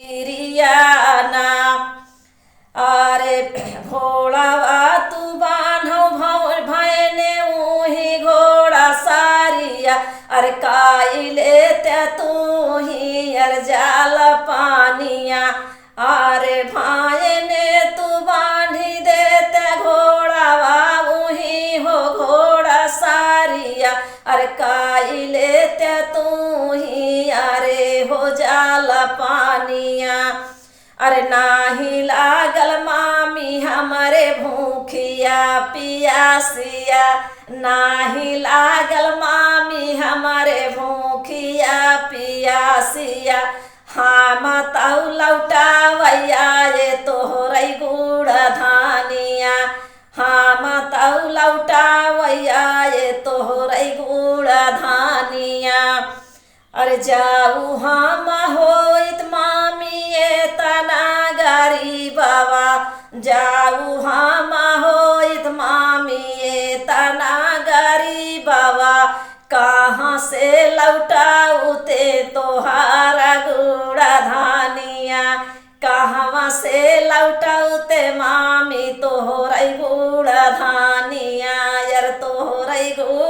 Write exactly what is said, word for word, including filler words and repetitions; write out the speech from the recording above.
पिरियाना। अरे घोड़ावा तू बान्हौ भौ-, भैने ऊही घोड़ा सारिया, अरे काई लेते तू ही अर जाल पानिया। अरे भैने तू बान्ही देते घोड़ावा ऊही हो घोड़ा सारिया, अरे काई लेते तू ही अरे हो जाल पानिया। अरे नाही लागल मामी हमरे भूखिया पियासिया, नाही लागल मामी हमरे भूखिया पियासिया। हम तौ लौटावैया ये तोहरै गुड़ धानिया, हम तौ लौटावैया ये तोहरै गुड़ धानिया। अरे जाऊ हम होइत मामी एतना गरीबवा, जाऊ हम होइत मामी एतना गरीबवा, कहाँ से लौटाउते तोहार गुड़ धानिया, कहवा से लौटाउते मामी तोहरै गुड़ धानिया, यार तोहरै गुड़